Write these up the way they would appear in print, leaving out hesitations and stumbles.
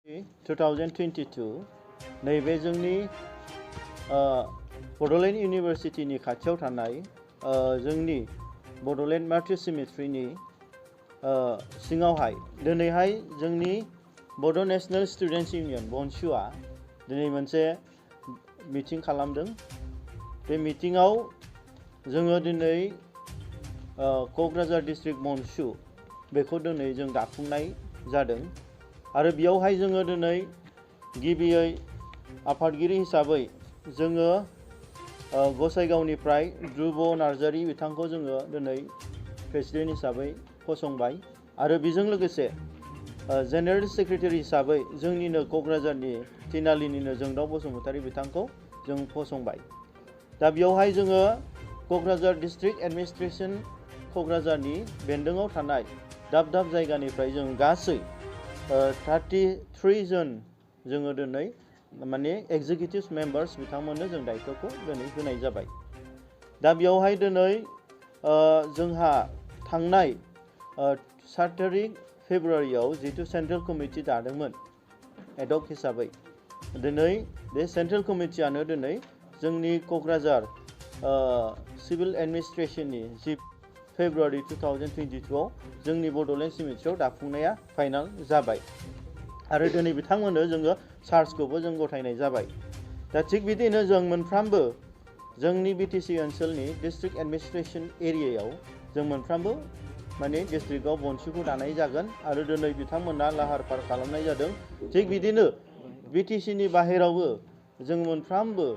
2022 नैबे जोंनि बड'लेण्ड इउनिभारसिटिनि खाथियाव थानाय जोंनि बड'लेण्ड मार्टिर सिमेट्रिनि सिङावहाय दिनैहाय जोंनि बड' नेशनेल स्टुडेन्ट्स इउनियन BoNSUआ दिनै मोनसे मिटिं खालामदों। बे मिटिङाव जोङो दिनै क'क्राझार डिस्ट्रिक्ट BoNSU बेखौ दिनै जों दाफुंनाय जादों आरो बेयावहाय जोङो दिनै गिबियै आफादगिरि हिसाबै जोङो गसाइगावनिफ्राय ध्रुब नार्जारी बिथांखौ जोङो दिनै प्रेसिडेन्ट हिसाबै फसंबाय आरो बेजों लोगोसे जेनेरेल सेक्रेटारि हिसाबै जोंनिनो क'क्राझारनि तिनालिनिनो जंदाव बसुमतारी बिथांखौ जों फसंबाय। दा बेयावहाय जोङो क'क्राझार डिस्ट्रिक्ट एडमिनिस्ट्रेसन क'क्राझारनि बेन्दोङाव थानाय दाब दाब जायगानिफ्राय जों गासै 33 जन जोङो दिनै माने एक्जिकिउटिभ मेम्बार्स बिथांमोननो जों दायित्वखौ दिनै होनाय जाबाय। दा बेयावहाय दिनै जोंहा थांनाय 7 तारिख फेब्रुवारियाव जितु सेन्ट्रेल कमिटि दादोंमोन एडक हिसाबै दिनै बे सेन्ट्रेल कमिटियानो दिनै जोंनि क'क्राझार सिभिल एडमिनिस्ट्रेसननि जि फेब्रुवारि 2022 आव जोंनि बड'लेण्ड सिमेट्रियाव दाफुंनाया फाइनाल जाबाय आरो दिनै बिथांमोननो जोङो चार्जखौबो जों गथायनाय जाबाय। दा थिग बिदिनो जों मोनफ्रामबो जोंनि बिटिसि ओनसोलनि डिस्ट्रिक्ट एडमिनिस्ट्रेसन एरियायाव जों मोनफ्रामबो माने डिस्ट्रिक्टआव BoNSUखौ दानाय जागोन आरो दिनै बिथांमोना लाहार फाहार खालामनाय जादों। थिग बिदिनो बिटिसिनि बाहेरावबो जों मोनफ्रामबो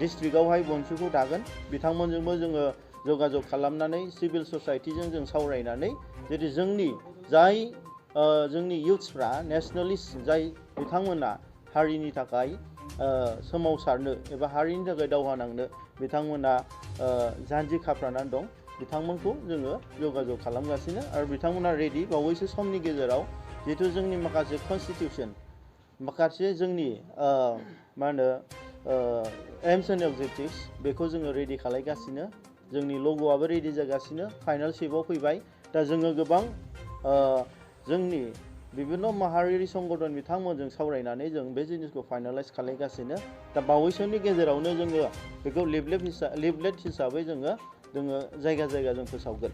डिस्ट्रिक्टआवहाय BoNSUखौ दागोन। बिथांमोनजोंबो जोङो जगाजग खालामनानै सिभिल ससाइटिजों जों सावरायनानै जुदि जोंनि जाय जोंनि इयुथ्सफ्रा नेसनेलिस्ट जाय बिथांमोना हारिनि थाखाय सोमावसारनो एबा हारिनि थाखाय दावहा नांनो बिथांमोना जानजि खाफ्रानानै दं बिथांमोनखौ जोङो जगाजग खालामगासिनो आरो बिथांमोना रेडि बावैसो समनि गेजेराव जिहेतु जोंनि माखासे कनस्टिटिउसन माखासे जोंनि मा होनो एम्स एन्ड अबजेक्टिभ्स बेखौ जोङो रेडि खालामगासिनो। जोंनि लग'आबो रेडि जागासिनो फाइनाल शेपआव फैबाय। दा जोङो गोबां जोंनि बिभिन्न माहारियारि संगठन बिथांमोनजों सावरायनानै जों बे जिनिसखौ फाइनालाइज खालामगासिनो। दा बावैसोनि गेजेरावनो जोङो बेखौ लिफलेट हिसाबै जोङो जायगा जायगा जों फोसावगोन।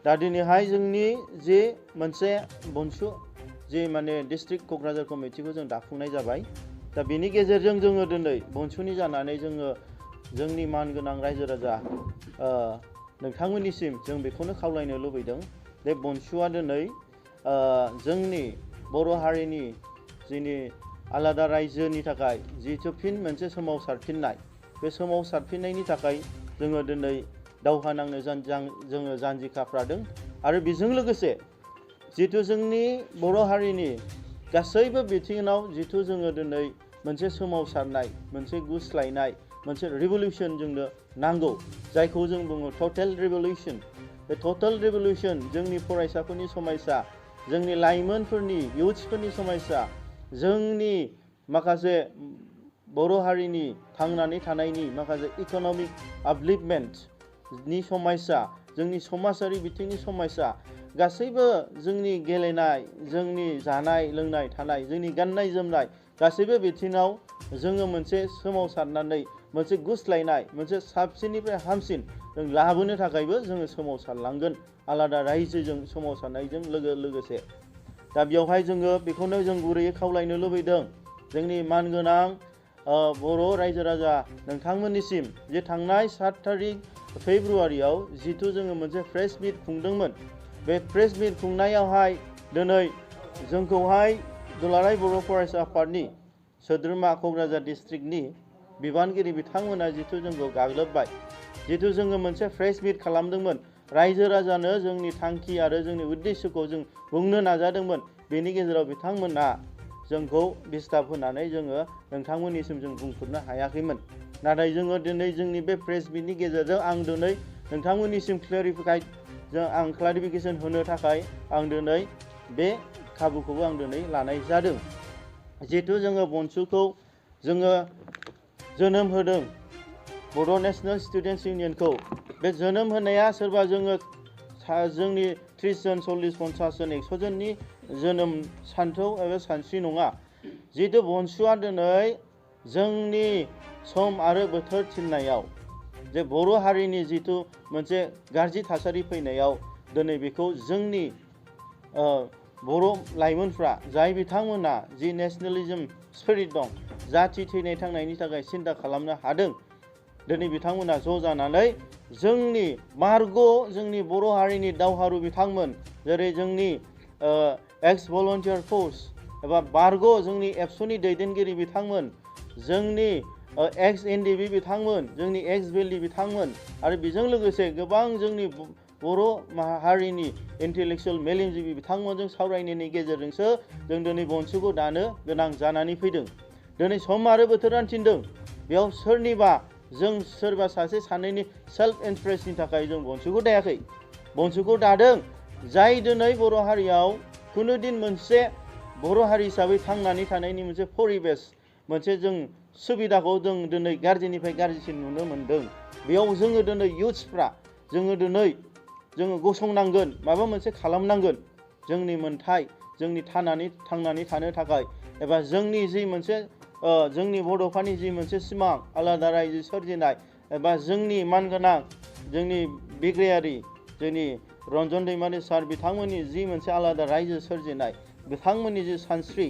दा दिनैहाय जोंनि जे मोनसे BoNSU जे माने डिस्ट्रिक्ट क'क्राझार कमिटिखौ जों दाफुंनाय जाबाय। दा बेनि गेजेरजों जोङो दिनै BoNSUनि जानानै जोङो जोंनि मानगोनां रायजो राजा नोंथांमोननिसिम जों बेखौनो खावलायनो लुबैदों जे BoNSUआ दिनै जोंनि बर' हारिनि जोंनि आलादा रायजोनि थाखाय जिहेतु फिन मोनसे सोमावसारफिननाय बे सोमावसारफिननायनि थाखाय जोङो दिनै दावहा नांनो जोङो जानजि खाफ्रादों आरो बेजों लोगोसे जिहेतु जोंनि बर' हारिनि गासैबो बिथिङाव जिहेतु जोङो दिनै मोनसे सोमावसारनाय मोनसे गुस्लायनाय मोनसे रिभलिउसन जोंनो नांगौ जायखौ जों बुङो टटेल रिभलिउसन। बे टटेल रिभलिउसन जोंनि फरायसाफोरनि समस्या जोंनि लाइमोनफोरनि इयुथ्सफोरनि समस्या जोंनि माखासे बर' हारिनि थांनानै थानायनि माखासे इक'नमिक आपलिफ्टमेन्टनि समस्या जोंनि समाजारि बिथिंनि समस्या गासैबो जोंनि गेलेनाय जोंनि जानाय लोंनाय थानाय जोंनि गाननाय जोमनाय गासैबो बिथिङाव जोङो मोनसे सोमावसारनानै मोनसे गुस्लायनाय मोनसे साबसिननिफ्राय हामसिन जों लाबोनो थाखायबो जोङो सोमावसारलांगोन आलादा रायजोजों सोमावसारनायजों लोगोसे। दा बेवहाय जोङो बेखौनो जों गुरैयै खावलायनो लुबैदों जोंनि मानगोनां बर' रायजो राजा नोंथांमोननिसिम जे थांनाय 7 तारिख फेब्रुवारियाव जितु जोङो मोनसे प्रेस मिट खुंदोंमोन बे प्रेस मिट खुंनायावहाय दिनै जोंखौहाय दुलाराय बर' फरायसा आफादनि सोद्रोमा क'क्राझार डिस्ट्रिक्टनि बिबानगिरि बिथांमोना जितु जोंखौ गाग्लोबबाय जितु जोङो मोनसे प्रेस मिट खालामदोंमोन रायजो राजानो जोंनि थांखि आरो जोंनि उद्देश्यखौ जों बुंनो नाजादोंमोन बेनि गेजेराव बिथांमोना जोंखौ डिस्टार्ब होनानै जोङो नोंथांमोननिसिम जों बुंफोरनो हायाखैमोन। नाथाय जोङो दिनै जोंनि बे प्रेस मिटनि गेजेरजों आं दिनै नोंथांमोननिसिम क्लारिफिकेसन होनो थाखाय आं दिनै बे खाबुखौबो आं दिनै लानाय जादों। जिहेतु जोङो BoNSUखौ जोङो जोनोम होदों बड' नेशनेल स्टुडेन्ट्स इउनियनखौ बे जोनोम होनाया सोरबा जोङो जोंनि 30 जन 40 50 जन 100 जननि जोनोम सान्थौ एबा सानस्रि नङा। जिहेतु BoNSUआ दिनै जोंनि सम आरो बोथोर थिननायाव जे बर' हारिनि जिथु मोनसे गाज्रि थासारि फैनायाव दिनै बेखौ जोंनि बर' लाइमोनफ्रा जाय बिथांमोना जि नेशनेलिज्म स्पिरिट दं जाथि थैनाय थांनायनि थाखाय सिन्था खालामनो हादों दिनै बिथांमोना ज' जानानै जोंनि मार्ग जोंनि बर' हारिनि दावहारु बिथांमोन जेरै जोंनि एक्स भलन्टियार फोर्स एबा बारग' जोंनि एबसुनि दैदेनगिरि बिथांमोन जोंनि एक्स एनडिबि बिथांमोन जोंनि एक्स बेलि बिथांमोन आरो बेजों लोगोसे गोबां जोंनि बर' हारिनि इन्टेलेक्सुयेल मेलेमजिबि बिथांमोनजों सावरायनायनि गेजेरजोंसो जों दिनै BoNSUखौ दानो गोनां जानानै फैदों। दिनै सम आरो बोथोरा थिनदों बेयाव सोरनिबा जों सोरबा सासे सानैनि सेल्फ इन्ट्रेस्टनि थाखाय जों BoNSUखौ दायाखै। BoNSUखौ दादों जाय दिनै बर' हारियाव खुनु दिन मोनसे बर' हारि हिसाबै थांनानै थानायनि मोनसे परिबेस मोनसे जों सुबिदाखौ जों दिनै गाज्रिनिफ्राय गाज्रिसिन नुनो मोन्दों। बेयाव जोङो दिनै इयुथ्सफ्रा जोङो गसंनांगोन माबा मोनसे खालामनांगोन जोंनि मोन्थाय जोंनि थांनानै थानो थाखाय एबा जोंनि जि मोनसे जोंनि बड'फानि जि मोनसे सिमां आलादा रायजो सोरजिनाय एबा जोंनि मानगोनां जोंनि बिग्रायारि जोंनि रन्जन दैमारि सार बिथांमोननि जि मोनसे आलादा रायजो सोरजिनाय बिथांमोननि जि सानस्रि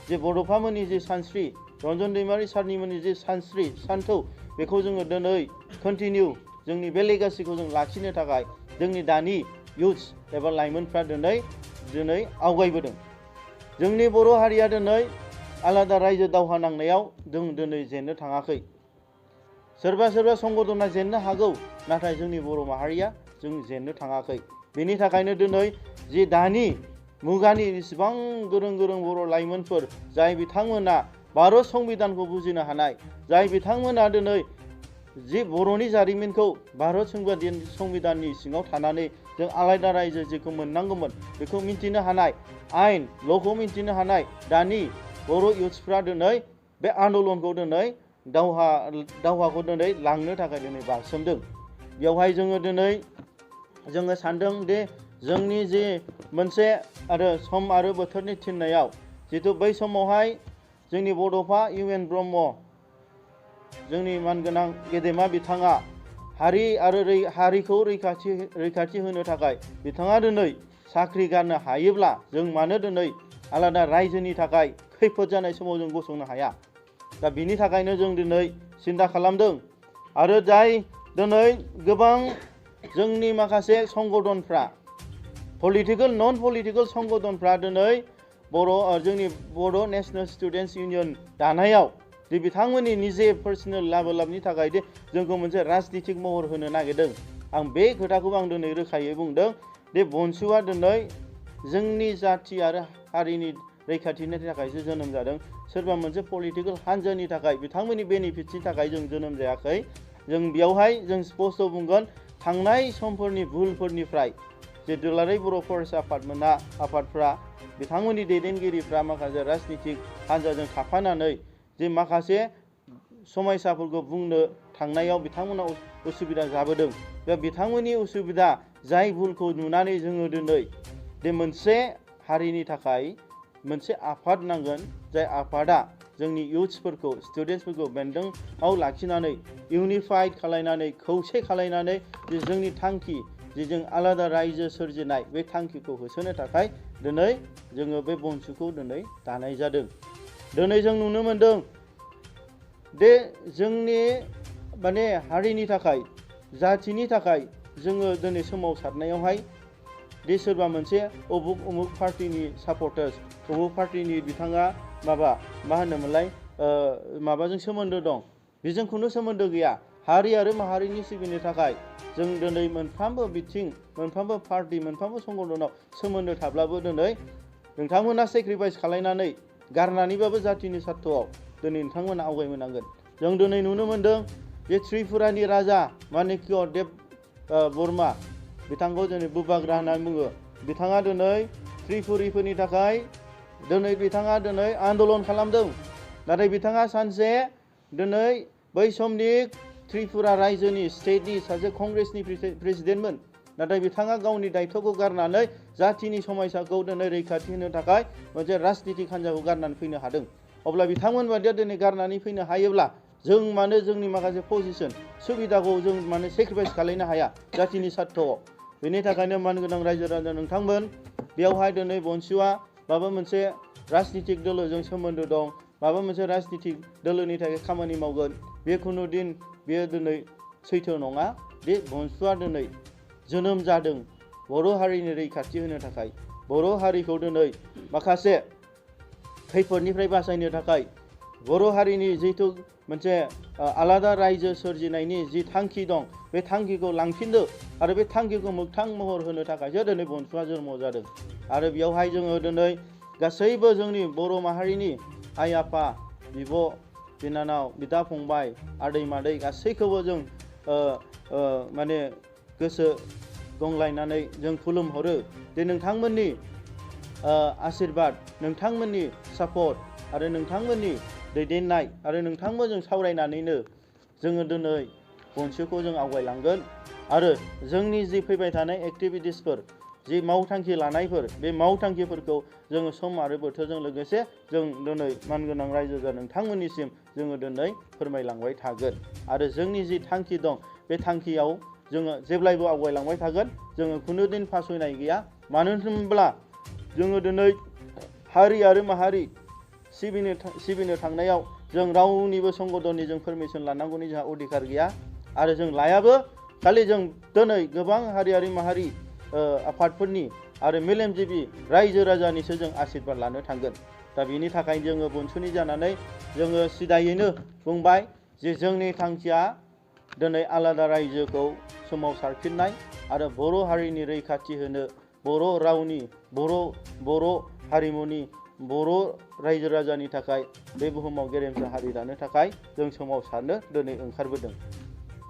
जे बड'फामोननि जि सानस्रि रन्जन दैमारि सारनिमोननि जि सानस्रि सान्थौ बेखौ जोङो दिनै कन्टिनिउ जोंनि बे लेगासिखौ जों लाखिनो थाखाय जोंनि दानि इयुथ्स एबा लाइमोनफ्रा दिनै आवगायबोदों। जोंनि बर' हारिया दिनै आलादा रायजो दावहा नांनायाव जों दिनै जेननो थाङाखै। सोरबा संगठना जेननो हागौ नाथाय जोंनि बर' माहारिया जों जेननो थाङाखै। बेनि थाखायनो दिनै जि दानि मुगानि जेसेबां गोरों बर' लाइमोनफोर जाय बिथांमोना भारत संबिधानखौ बुजिनो हानाय जाय बिथांमोना दिनै जि बर'नि जारिमिनखौ भारत संबिधाननि सिङाव थानानै जों आलादा रायजो जेखौ मोननांगौमोन बेखौ मिन्थिनो हानाय आयेन ल'खौ मिन्थिनो हानाय दानि बर' इयुथ्सफ्रा दिनै बे आन्दलनखौ दिनै दावहाखौ दिनै लांनो थाखाय दिनै बारसोमदों। बेवहाय जोङो सानदों दि जोंनि जि मोनसे आरो सम आरो बोथोरनि थिननायाव जितु बै समावहाय जोंनि बड'फा UN ब्रह्म जोंनि मानगोनां गेदेमा बिथाङा हारि आरो हारिखौ रैखाथि होनो थाखाय बिथाङा दिनै साख्रि गारनो हायोब्ला जों मानो दिनै आलादा रायजोनि थाखाय खैफोद जानाय समाव जों गसंनो हाया। दा बिनि थाखायनो जों दिनै सिन्था खालामदों आरो जाय दिनै गोबां जोंनि माखासे संगठनफ्रा पलिटिकेल नन पलिटिकेल संगठनफ्रा दिनै जोंनि बर' नेशनेल स्टुडेन्टस इउनियन दानायाव दि बिथांमोननि निजे पार्सनेल लाबनि थाखाय दि जोंखौ मोनसे राजनितिक महर होनो नागिरदों आं बे खोथाखौ आं दिनै रोखायै बुंदों दि BoNSUआ दिनै जोंनि जाथि आरो हारिनि रैखाथिनि थाखायसो जोनोम जादों। सोरबा मोनसे पलिटिकेल हान्जानि थाखाय बिथांमोननि बेनिफिटनि थाखाय जों जोनोम जायाखै। जों बेयावहाय जों स्पष्ट बुंगोन थांनाय समफोरनि भुलफोरनिफ्राय जे दुलाराय बर' फरायसा आफादफ्रा बिथांमोननि दैदेनगिरिफ्रा माखासे राजनितिक हान्जाजों थाफानानै जे माखासे समायसाफोरखौ बुंनो थांनायाव बिथांमोना उसुबिदा जाबोदों। बे बिथांमोननि उसुबिदा जाय भुलखौ नुनानै जोङो दिनै बे मोनसे हारिनि थाखाय मोनसे आफाद नांगोन जाय आफादा जोंनि इयुथ्सफोरखौ स्टुडेन्टसफोरखौ बेन्दोंआव लाखिनानै इउनिफाइड खालायनानै खौसे खालायनानै जे जोंनि थांखि जे जों आलादा रायजो सोरजिनाय बे थांखिखौ होसोनो थाखाय दिनै जोङो बे BoNSUखौ दिनै दानाय जादों। दिनै जों नुनो मोनदों दे जोंनि माने हारिनि थाखाय जाथिनि थाखाय जोङो दिनै सोमावसारनायावहाय दे सोरबा मोनसे उमुक पार्टिनि सापर्टार्स उमुक पार्टिनि बिथाङा मा होनोमोनलाय माबाजों सोमोन्दो दं बेजों खुनु सोमोन्दो गैया। हारि आरो माहारिनि सिबिनो थाखाय जों दिनै मोनफ्रोमबो बिथिं मोनफ्रोमबो पार्टि मोनफ्रोमबो संगठनाव सोमोन्दो थाब्लाबो दिनै नोंथांमोना सेक्रिफाइस खालायनानै गारनानैबाबो जातिनि सार्थआव दिनै नोंथांमोना आवगायबोनांगोन। जों दिनै नुनो मोनदों जे त्रिपुरानि राजा माणिक्य देब बर्मा बिथांखौ दिनै बुबाग्रा होननानै बुङो। बिथाङा दिनै त्रिपुरिफोरनि थाखाय बिथाङा आन्दलन खालामदों। नाथाय बिथाङा सानसे दिनै बै समनि त्रिपुरा रायजोनि स्टेटनि सासे कंग्रेसनि प्रेसिडेन्टमोन। नाथाय बिथाङा गावनि दायथ'खौ गारनानै जातिनि समायसाखौ दिनै रैखाथि होनो थाखाय मोनसे राजनितिक हान्जाखौ गारनानै फैनो हादों। अब्ला बिथांमोन बायदिया दिनै गारनानै फैनो हायोब्ला जों मानो जोंनि माखासे पजिशन सुबिदाखौ जों मानो सेक्रिफाइस खालामनो हाया जातिनि सार्थआव। बेनि थाखायनो मानगोनां रायजो राजा नोंथांमोन बेयावहाय दिनै BoNSUआ माबा मोनसे राजनितिक दोलोजों सोमोन्दो दं, माबा मोनसे राजनितिक दोलोनि थाखाय खामानि मावगोन, बे खुनु दिन बेयो दिनै सैथो नङा। बे BoNSUआ दिनै जोनोम जादों बर' हारिनि रैखाथि होनो थाखाय, बर' हारिखौ दिनै माखासे खैफोदनिफ्राय बासायनो थाखाय, बर' हारिनि जिहेथु मोनसे आलादा रायजो सोरजिनायनि जि थांखि दं बे थांखिखौ लांफिननो आरो बे थांखिखौ मोगथां महर होनो थाखायसो दिनै BoNSUआ जोनोम जादों। आरो बेयावहाय जोङो दिनै गासैबो जोंनि बर' माहारिनि आइ आफा, बिब' बिनानाव, बिदा फंबाय, आदै मादै गासैखौबो जों माने गोसो गंलायनानै जों खुलुमहरो जे नोंथांमोननि आशीर्बाद, नोंथांमोननि सापर्ट आरो नोंथांमोननि दैदेननाय आरो नोंथांमोनजों सावरायनानैनो जोङो दिनै BoNSUखौ जों आवगायलांगोन। आरो जोंनि जि फैबाय थानाय एक्टिभिटिसफोर, जि मावथांखि लानायफोर, बे मावथांखिफोरखौ जोङो सम आरो बोथोरजों लोगोसे जों दिनै मानगोनां रायजो राजा नोंथांमोननिसिम जोङो दिनै फोरमायलांबाय थागोन। आरो जोंनि जि थांखि दं बे थांखियाव जोङो जेब्लायबो आवगायलांबाय थागोन। जोङो खुनु दिन फासयनाय गैया। मानो होनब्ला जोङो दिनै हारि आरो माहारि सिबिनो थांनायाव जों रावनिबो संगठननि जों पारमिसन लानांगौनि जोंहा अधिकार गैया। आरो जों लायाबो। खालि जों दिनै गोबां हारियारि माहारि आफादफोरनि आरो मेलेमजिबि रायजो राजानिसो जों आशीर्बाद लानो थांगोन। दा बेनि थाखाय जोङो BoNSUनि जानानै जोङो सिदायैनो बुंबाय जे जोंनि थांखिया दिनै आलादा रायजोखौ सोमावसारफिननाय आरो बर' हारिनि रैखाथि होनो, बर' रावनि, बर' हारिमुनि, बर' रायजो राजानि थाखाय बे बुहुमाव गेरेमसा हारि दानो थाखाय जों सोमावसारनो दिनै ओंखारबोदों।